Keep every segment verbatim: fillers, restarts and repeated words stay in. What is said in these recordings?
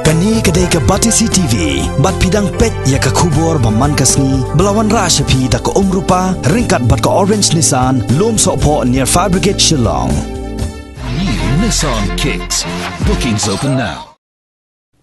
Kane ka dei ka Batesi T V, bad phi dang peit ïa ka khubor ba man ka sngi, ba la wanrah sha phi da ka Umrupa, ryngkat bad ka Orange Nissan, Lumsohphoh near Fire Brigade Shillong. New Nissan Kicks. Bookings open now.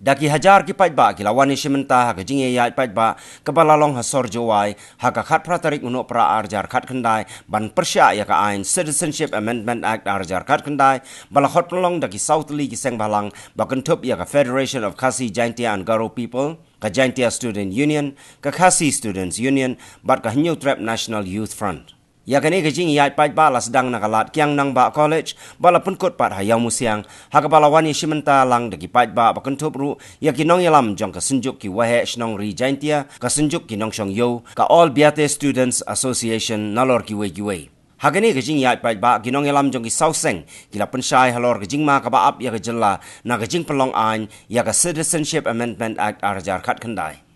Da ki hajar ki paidbah ki la wan ïashim bynta ha ka jingïaid paidbah kaba la long ha sor Jowai ha ka khatphra tarik u Nohprah arhajar khatkhyndai ban pyrshah ïa ka aiñ Citizenship Amendment Act arhajar khatkhyndai, ba la khot pynlong da ki saw tylli ki seng bhalang ba kynthup ïa ka Federation of Khasi Jaintia and Garo People, ka Jaintia Student Union, ka Khasi Students Union, bad ka Hynñiewtrep National Youth Front. Ïa kane ka jingïaid paidbah la sdang na ka lad Kiang Nangbah College, ba la pynkut pat ha Ïawmusiang, ha kaba la wan ïashim bynta lang da ki paidbah ba kynthup ruh ïa ki nongïalam jong ka Synjuk ki Waheh Shnong Ri Jaintia, ka Synjuk ki Nongshong Ïew, ka All Biate Students Association, nalor kiwei kiwei. Ha kane ka jingïaid paidbah, ki nongïalam jong ki saw seng ki la pynshai halor ka jingma kaba ap ïa ka jylla na ka jingpynlong aiñ ïa ka Citizenship Amendment Act arhajar khatkhyndai.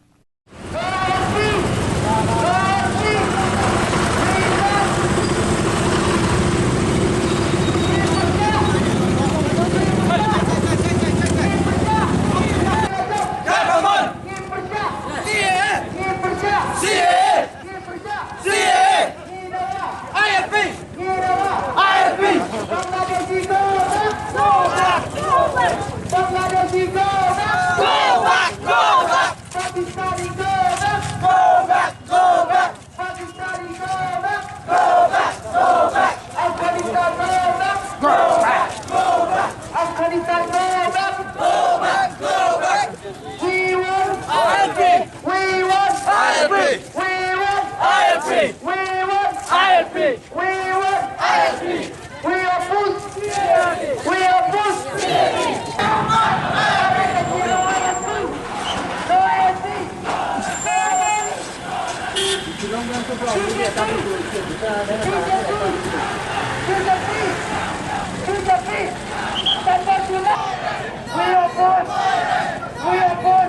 C A A! C A A! I L P! I L P! Bangladeshi go back! Bangladeshi go back! Go back! Go back! Pakistani go back! Go back! Go back! Pakistani go back! Go back! Go back! Afghanistan go back! Go back! Go back! Afghanistan go back! Go back! Go back! We want I L P! We want I L P! We want I L P! We want I L P! We want I L P! We oppose! We oppose! No I L P! We oppose! We oppose!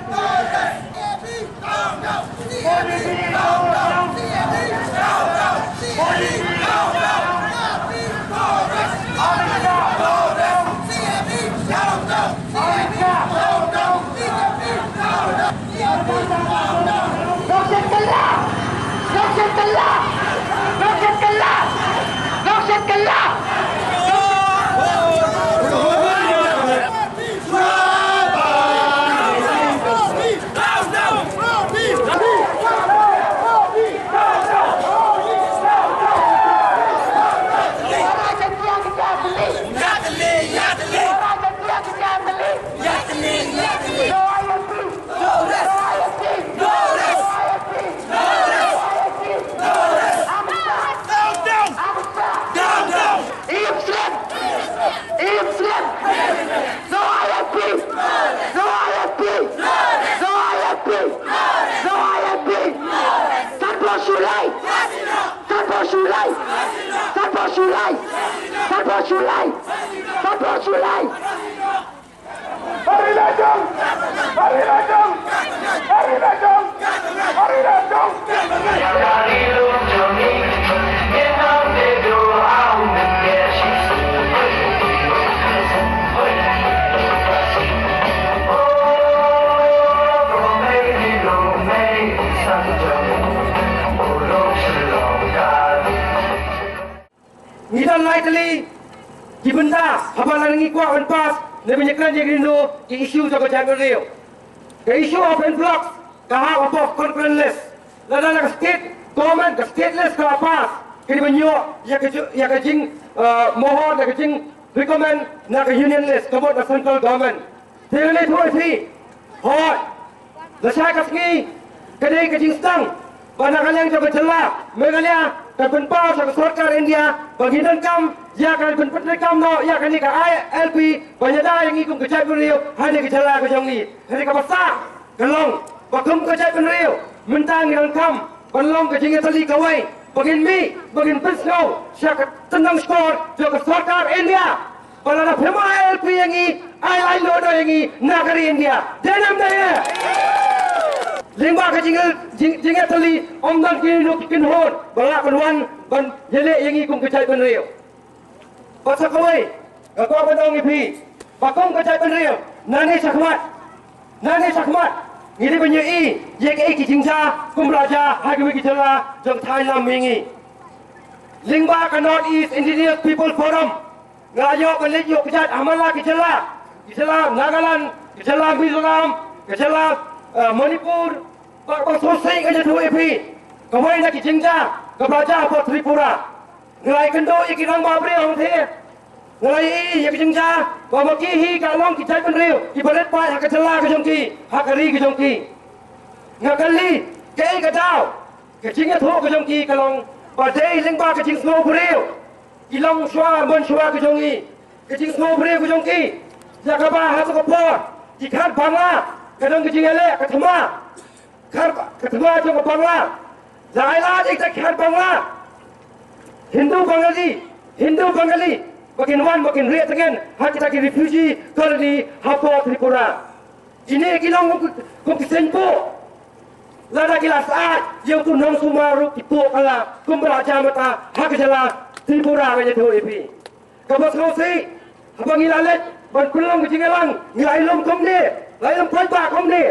Imslim! Imslim! No I L P! No I L P! No I L P! No I L P! Sanphew shu lai! Sanphew shu lai! Sanphew shu lai! Sanphew shu lai! Sanphew shu lai! Ngi don lai tylli ki bynta haba la ngi kwah ban pass ne ban ïakren ïa kino ki issue jong ka jaitbynriew. Ka issue of en bloc ka hap hapoh concurrent list. Lada na ka state government, ka state list ka la pass, ka dei ban ïoh ïa ka ju-, ïa ka jing, eh, mohor, ïa ka jing recommend na ka union list, ka mut na central government. Te nga la ïathuh ïa phi. Hooid. Lashai ka sngi ka dei ka jingsdang ba na ka liang jong ka jylla Meghalaya kan pynpaw sha ka sorkar India ba ngin donkam ïa ka, kan pyndonkam noh ïa kane ka I L P ban ïada ïa ngi kum ka jaitbynriew ha kane ka jylla ka jong ngi. Hynrei kaba sah ka long ba kum ka jaitbynriew mynta ngi donkam ban long ka jingïatylli kawei ba ngin mih, ba ngin pynsngew sha ka tyndong shkor jong ka sorkar India. Ba lada phim ai I L P ïa ngi, ai laitluid ïa ngi na ka ri India. Dei ne ym dei? Lyngba ka jing, jing, jingïatylli ym don kino kino ki kynhun ba lah ban wan ban ïaleh ïa ngi kum ka jaitbynriew. Bad sa kawei nga kwah ban ong ïa phi ba kum ka jaitbynriew, nangne shakhmat Nangne shakhmat ngi dei ban ïohi ïa kaei ki jingjia kum ba la jia ha kiwei ki jylla jong thaiñ lam mihngi. Lyngba ka North East Indigenous People Forum nga la ïoh ban leit ïuh kjat ha man la ki jylla, ki jylla Nagaland, ki jylla Mizoram, ki jylla, eh, Manipur, bad ba sngewsih nga ïathuh ïa phi, kawei na ki jingjia kaba la jia hapoh Tripura. Nga la ïakynduh ïa ki rangbah briew hangtei. Nga la ïohi ïa ki jingjia ba ma ki hi ka long ki jaitbynriew kiba rit paid ha ka jylla ka jong ki, ha ka ri ka jong ki. Nga kylli, kaei ka daw? Ka jingïathuh ka jong ki ka long ba dei lyngba ka jingsngew briew. Ki long shuwa man shuwa ka jong ngi. Ka jingsngew briew ka jong ki, ïa kaba ha kato ka por ki khot Bangla, ka don ka jingïaleh ka thma. Khot ka thma jong ka Bangla. La ai lad ïa kita ki khot Bangla Hindu Bengali, Hindu Bengali, ba kin wan ba kin rieh tngen ha kita ki refugee colony hapoh Tripura. Kine ki long kum ki, kum ki seiñ poh. Lada ki la sah ïa utu u nongsumar ruh ki poh kylla, kum ba la jia mynta ha ka jylla Tripura, nga ïathuh ïa phi. Kaba sngewsih, haba ngi la leit ban pynlong ka jingïalang, ngi la ïalum kumne, la ïalum paidbah kumne.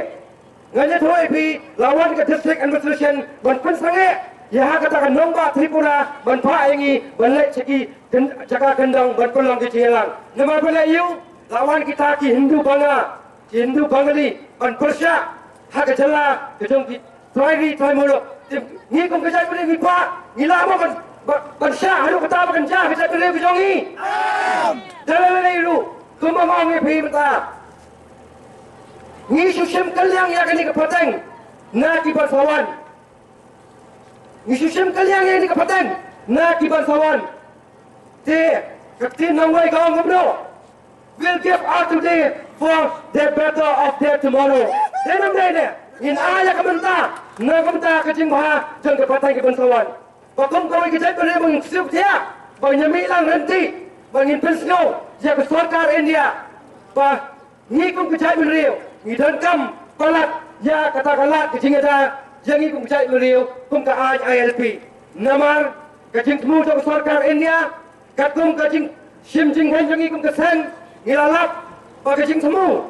Nga ïathuh ïa phi, la wan ka district administration ban pynsangeh ïa ha kata ka nongbah Tripura ban phah ïa ngi ban leit sha ki kyn-, jaka kyndong ban pynlong ka jingïalang. Namar balei? Ïa u, la wan kita ki Hindu Bangla, ki Hindu Bengali ban pyrshah ha ka jylla ka jong ki. Trai ri, trai muluk. Te ngi kum ka jaitbynriew ngi kwah, ngi lah mo ban, ban, ban shah haduh katta ba kan jia ka jaitbynriew ka jong ngi? Te lei lei ruh, kumba nga ong ïa phi mynta, ngi shu shim kylliang ïa kane ka pateng na ki ban sa wan. Ngi shu shim kylliang ïa kane ka pateng na ki ban sa wan. Te ka ktien nongwei ka ong kumno? We'll give our today for the better of their tomorrow. Dei ne ym dei ne? Ngin ai ïa ka mynta na ka bynta ka jingbha jong ka pateng ka ban sa wan. Ba kum kawei ka jaitbynriew ba ngin sngewthuh, ba ngin ïamih lang ryntih, ba ngin pynsngew ïa ka sorkar India ba ngi kum ka jaitbynriew ngi donkam palat ïa kata ka lad ka jingïada jong ngi kum ka jaitbynriew kum ka aiñ I L P. Namar ka jingthmu jong ka sorkar India, katkum ka jingshim jingkheiñ jong ngi kum ka seng, ngi la lap ba ka jingthmu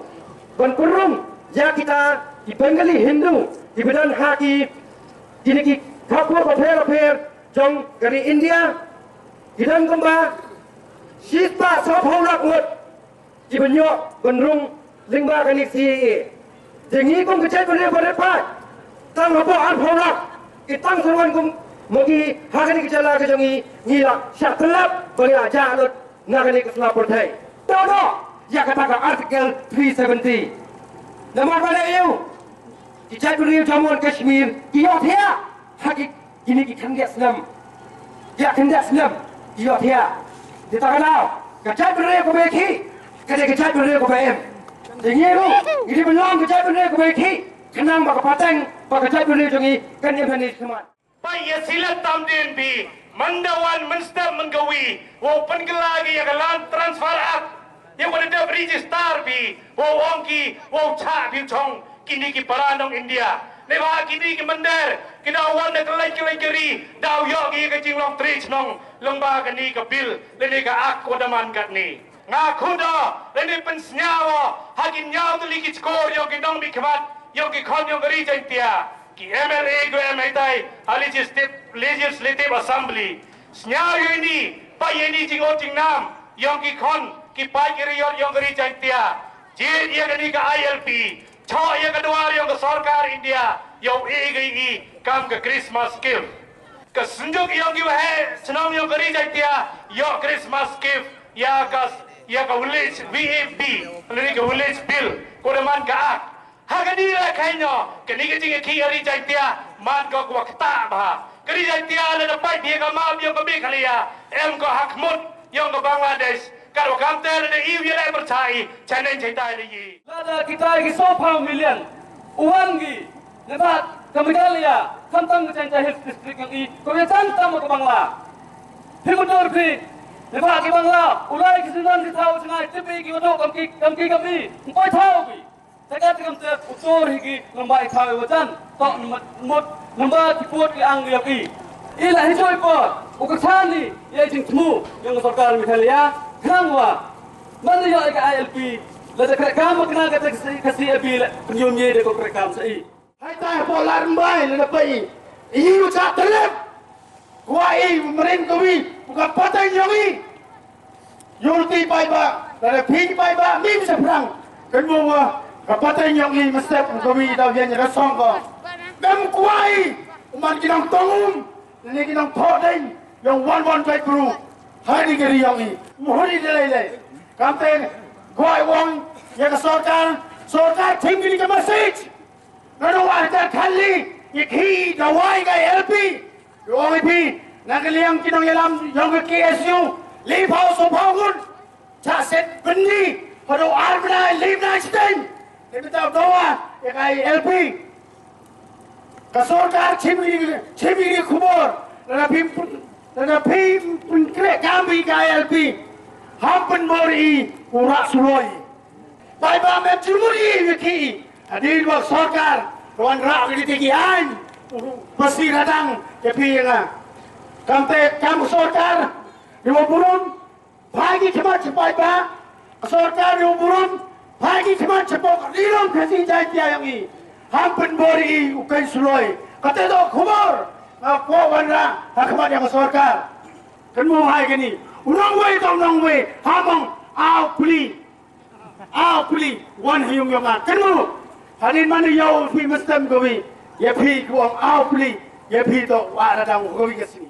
ban pynrung ïa kita ki Bengali Hindu kiba don ha ki, kine ki khappud bapher bapher jong ka ri India, ki don kumba shispah sawphew lak ngut kiba ïoh ban rung lyngba kane ka C A A. Te ngi kum ka jaitbynriew ba rit paid, tang hapoh arphew lak, ki tang sa wan kum ma ngi ha kane ka jylla ka jong ngi, ngi la shah tyllep ba ngi la jah lut na kane ka sla pyrthei. Te noh ïa kata ka Article three seventy. Namar balei? Ïa u, ki jaitbynriew Jammu and Kashmir ki ïohthiah ha ki, kine ki khyndiat snem. Ïa khyndiat snem ki ïohthiah. Te kata ka daw, ka jaitbynriew kaba ïakhih ka dei ka jaitbynriew kaba im. Te ngi ruh ngi dei ban long ka jaitbynriew kaba ïakhih khnang ba ka pateng bad ka jaitbynriew jong ngi kan im hangne shakhmat. Peit ïa silat tam dien phi, mynta wan mynstep mynkawi, wow pynkylla ki ïa ka Land Transfer Act, ïa ka dep register phi, wow ong ki, wow chah phi u chong, kine ki para nong India. Neibhah kine ki mynder ki daw wan na kylleng kylleng ka ri, daw ïoh ki ïa ka jinglong trei chnong lyngba kane ka bill lane ka act kaba da man katne. Nga khuda lane pynsngew ha ki hynñiew tylli ki shkor ïong ki nongmihkhmat ïong ki khon ïong ka ri Jaiñtia, ki M L A ki em haitai ha Legislative, Legislative Assembly. Sngew ïa ini, peit ïa ini jingoh jingnam ïong ki khon ki paid ki riot ïong ka ri Jaiñtia. Jied ïa kane ka I L P, thoh ïa ka duwar ïong ka sorkar India, ïoh e ka i kam ka Christmas gift. Ka synjuk ïong ki waheh shnong ïong ka ri Jaiñtia ïoh Christmas gift ïa ka, ïa ka village V A B, lane ka village bill, kaba da man ka act. Ha kane la kheiñ noh, kane ka jingïakhih ïa ri Jaiñtia man ka kaba ktah bha. Ka ri Jaiñtia lada peit ïa ka map ïong ka Meghalaya, em ka ha khmut ïong ka Bangladesh. Katba kamte lada i u ïaleh pyrthei, channeng chaitai lei. Lada kita ki sawphew million u wan ki na ka Meghalaya, khamtam ka Jaiñtia Hills District ïong i, ko ïa tang tam ka Bangla. Phi mutdur phi, na ka Bangla u lai ki syndon ki thaw jngai, tip i ki wa duk kam ki, kam ki kam i, ym poi thaw ki. Te katba kamte u tur hi ki lamba i thaw i wa jan, toh mut, mut lamba ki pud ki ang ïong i. I la hi joi por u ka than i ïa i jingthmu ïong ka sorkar Meghalaya, khnang wa man ïa i ka I L P. Lada khreh kam kane ka C A B leh, pynïoh ïa da ko khreh kam sa i. Hai tai hapoh Ladrymbai lada peit i, i u chah tylep. Kwah i mreng kawi u ka pateng ïong i. Ïoh ti paidbah, lada phi paidbah mim shaphrang. Kynmaw wa ka pateng ïong i mynstep kawi da ïa rasong ko. Dam kwah i u man ki nongtong um. Lane ki nongthoh ding ïong wan wan kai pru. Hai ni ka ri ïong i. Mhuri de lei lei. Kamte kwah i wan ïa ka sorkar, sorkar tim kini ka message. Nano wa ta khali i khi dawai ka L P. Ïong i phi na ka liang ki nongïalam ïong ka K S U. Li phaw so phaw ngut. Chah set bynni haduh ar bnai li bnai sdang. Te mynta dawa ïa ka L P. Ka sorkar chim ïa chim ïa khubor. Lada phi lada phi pynkhreh kam ïa ka L P. Ham pynbor i u rah suloi. Bai ba mem jumur i ïa ki. Hadien ba sorkar wan rah ïa ki aiñ. Pasi radang ïa phi ïa nga. Kamte kam sorkar ïa u burom. Phai ki khmat shapoh ba ka sorkar ïa u burom, phai ki khmat shapoh ka ri lum Khasi Jaiñtia ïong i. Ham pynbor i u keiñ suloi. Kata to khubor nga kwah wanrah ha khmat ïa ka sorkar. Kynmaw hai kani u nongwei to nongwei, ham ong aw pli. Aw pli wan ha ïong ïong nga. Kynmaw hadien mane ïa u phi mynstep kawi, ïa phi kwah ong aw pli, ïa phi to wa radang kawi ka sngi.